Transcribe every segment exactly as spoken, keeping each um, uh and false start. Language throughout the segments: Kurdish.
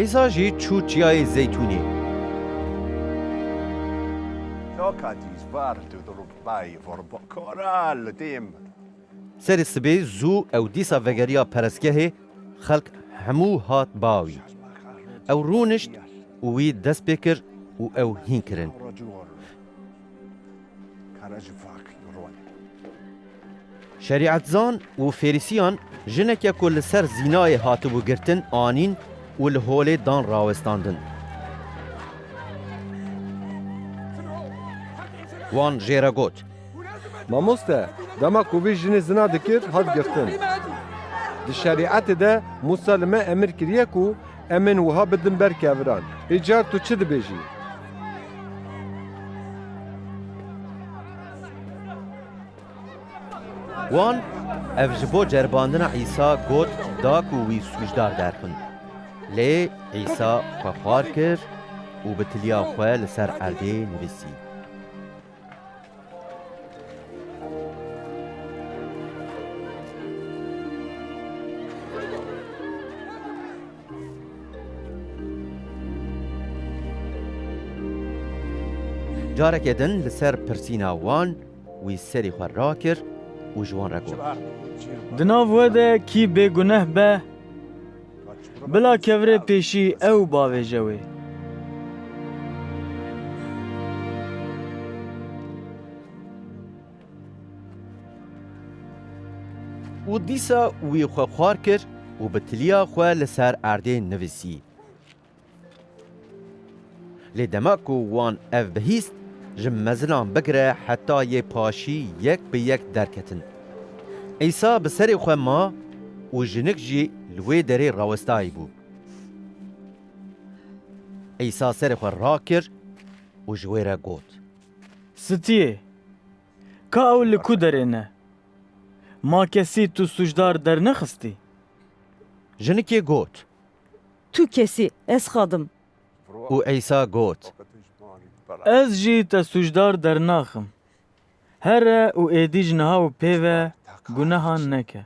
Îsa jî çû Çiyayê Zeytûnê. Serê sibê zû ew dîsa vegeriya perestgehê, xelk hemû hat ba wî. Ew rûnişt û wî dest pê kir û ew hîn kirin. Şerîetzan û Fêrîsiyan jineke ku li ser zînayê hatibû girtin anîn û li holê dan rawestandin. Wan jê re got, Mamoste, dema ku vî jinê zina dikir, hat girtin. Di şerîetê de Mûsa li me emir kiriye ku em ên wiha bidin ber keviran. Îcar tu çi dibêjî? Wan ev ji bo ceribandina Îsa got da ku wî sûcdar derxin. Lê Îsa xwe xwar kir û bi tiliya xwe li ser erdê nivîsî. Careke din li ser pirsîna wan, wî serê xwe rakir û ji wan re got, Di nav we de kî bêguneh be, bila kevirê pêşî ew bavêje wê. Û dîsa wî xwe xwar kir û bi tiliya xwe li ser erdê nivîsî. Lê dema ku wan ev bihîst, ji mezinan bigire heta yê paşî yek bi yek derketin. Îsa bi serê xwe ma û jinik jî li wê derê rawestayî bû. Îsa serê xwe rakir û ji wê re got, Stiyê, ka ew li ku derê ne? Ma kesî tu sûcdar dernexistî? Jinikê got, Tu kesî, ez xwe dim. Û Îsa got, Ez jî te sûcdar dernaxim. Here û êdî ji niha û pê ve gunehan neke.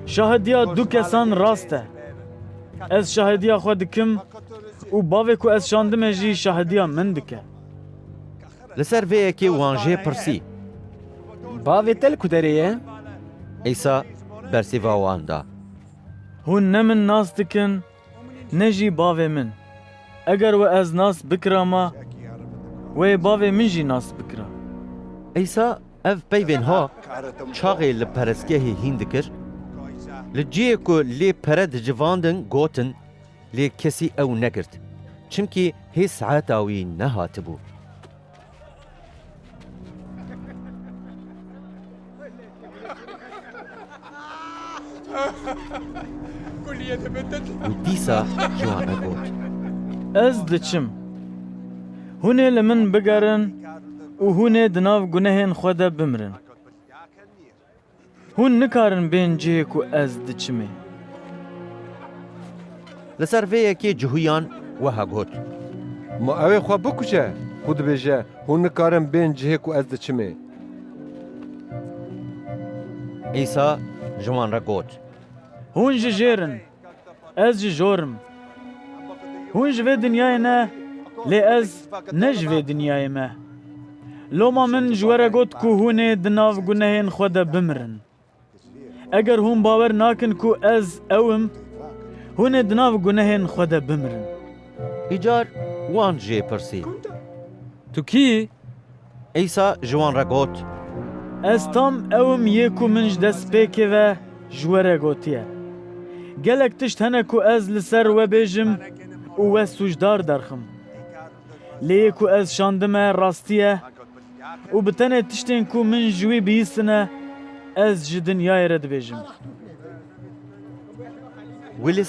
Şahidiya du kesan rast e. Ez şahidiya xwe dikim û bavê ku ez şandime jî şahidiya min dike. Li ser vê yekê wan jê pirsî, Bavê te li ku derê ye? Îsa bersiva wan da, Hûn ne min nas dikin, ne jî bavê min. Eger we ez nas bikirama, wê bavê min jî nas bikira. Îsa ev peyvên ha çaxê li perestgehê hîn dikir, li cihê ku lê pere dicivandin, gotin, lê kesî ew negirt, çimkî hê saeta wî nehatibû. Û dîsa ji wan re got, Ez diçim. Hûn ê li min bigerin û hûn ê di nav gunehên xwe de bimirin. Hûn nikarin bên cihê ku ez diçimê. Li ser vê yekê Cihûyan wiha got: Ma ew ê xwe bikuje, ku dibêje, hûn nikarin bên cihê ku ez diçimê. Îsa ji wan re got: Hûn ji jêr in, ez ji jor im. Hûn ji vê dinyayê ne, lê ez ne ji vê dinyayê me. Loma min ji we re got ku hûn ê di nav gunehên xwe de bimirin. Eger hûn bawer nakin ku ez ew im, hûn ê di nav gunehên xwe de bimirin. Îcar wan jê pirsî: Tu kî yî? Îsa ji wan re got: Ez tam ew im yê ku min ji destpêkê ve ji we re gotiye. Gelek tişt hene ku ez li ser we bêjim û we sûcdar derxim. Lê yê ku ez şandime rastî ye û bi tenê tiştên ku min ji wî bihîstine, ez ji dinyayê re dibêjim. Wî li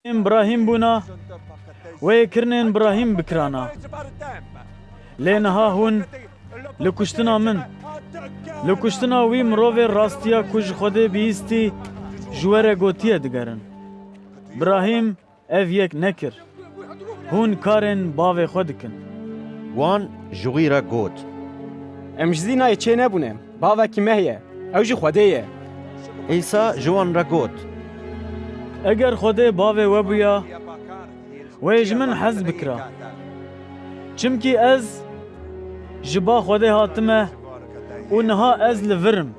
Îbrahîm bûna, wê yê kirinên Îbrahîm bikirana. Lê niha hûn li kuştina min, li kuştina wî mirovê rastiya ku ji Xwedê bihîstî, ji we re gotiye digerin. Îbrahîm ev yek nekir. Hûn karên bavê xwe dikin. Wan ji wî re got: Em ji zînayê çênebûne. Bavekî me heye. Ew jî Xwedê ye. Îsa ji wan re got: Eger Xwedê bavê we bûya, wê ji min hez bikira. Çimkî ez ji ba Xwedê hatime û niha ez li vir im.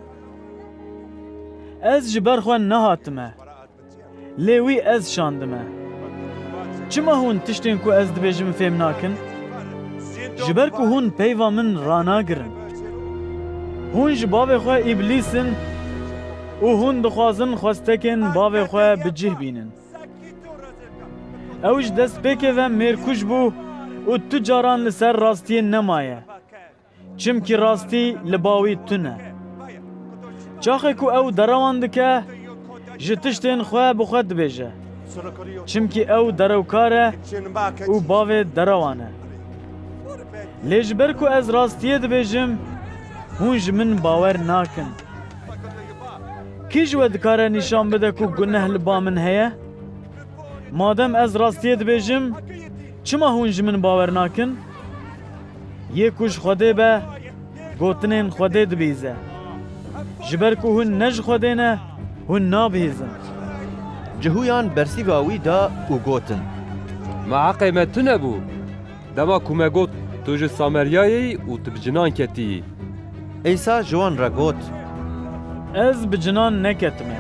Ez ji ber xwe nehatime. Lê wî ez şandime. Çima hûn tiştên ku ez dibêjim fêm nakin? Ji ber ku hûn peyva min ranagirin. Hûn ji bavê xwe Îblîs in û hûn dixwazin xwestekên bavê xwe bi cih bînin. Ew ji destpêkê ve mêrkuj bû û tu caran li ser rastiyê nemaye. Çimkî rastî li ba wî tune. Çaxê ku ew derewan dike, ji tiştên xwe bi xwe dibêje. Çimkî ew derewkar e û bavê derewan e. Lê ji ber ku ez rastiyê dibêjim, hûn ji min bawer nakin. Kî ji we dikare nîşan bide ku guneh li ba min heye? Madem ez rastiyê dibêjim, çima hûn ji min bawer nakin? Yê ku ji Xwedê be, gotinên Xwedê dibihîze. Ji ber ku hûn ne ji Xwedê ne, Hûn nabihîzin. Cihûyan bersîva wî da û gotin, Me heqê me tune bû. Dema ku me got, Tu ji Sameryayê yî û tu bi cinan ketiyî. Îsa ji wan re got, Ez bi cinan neketime.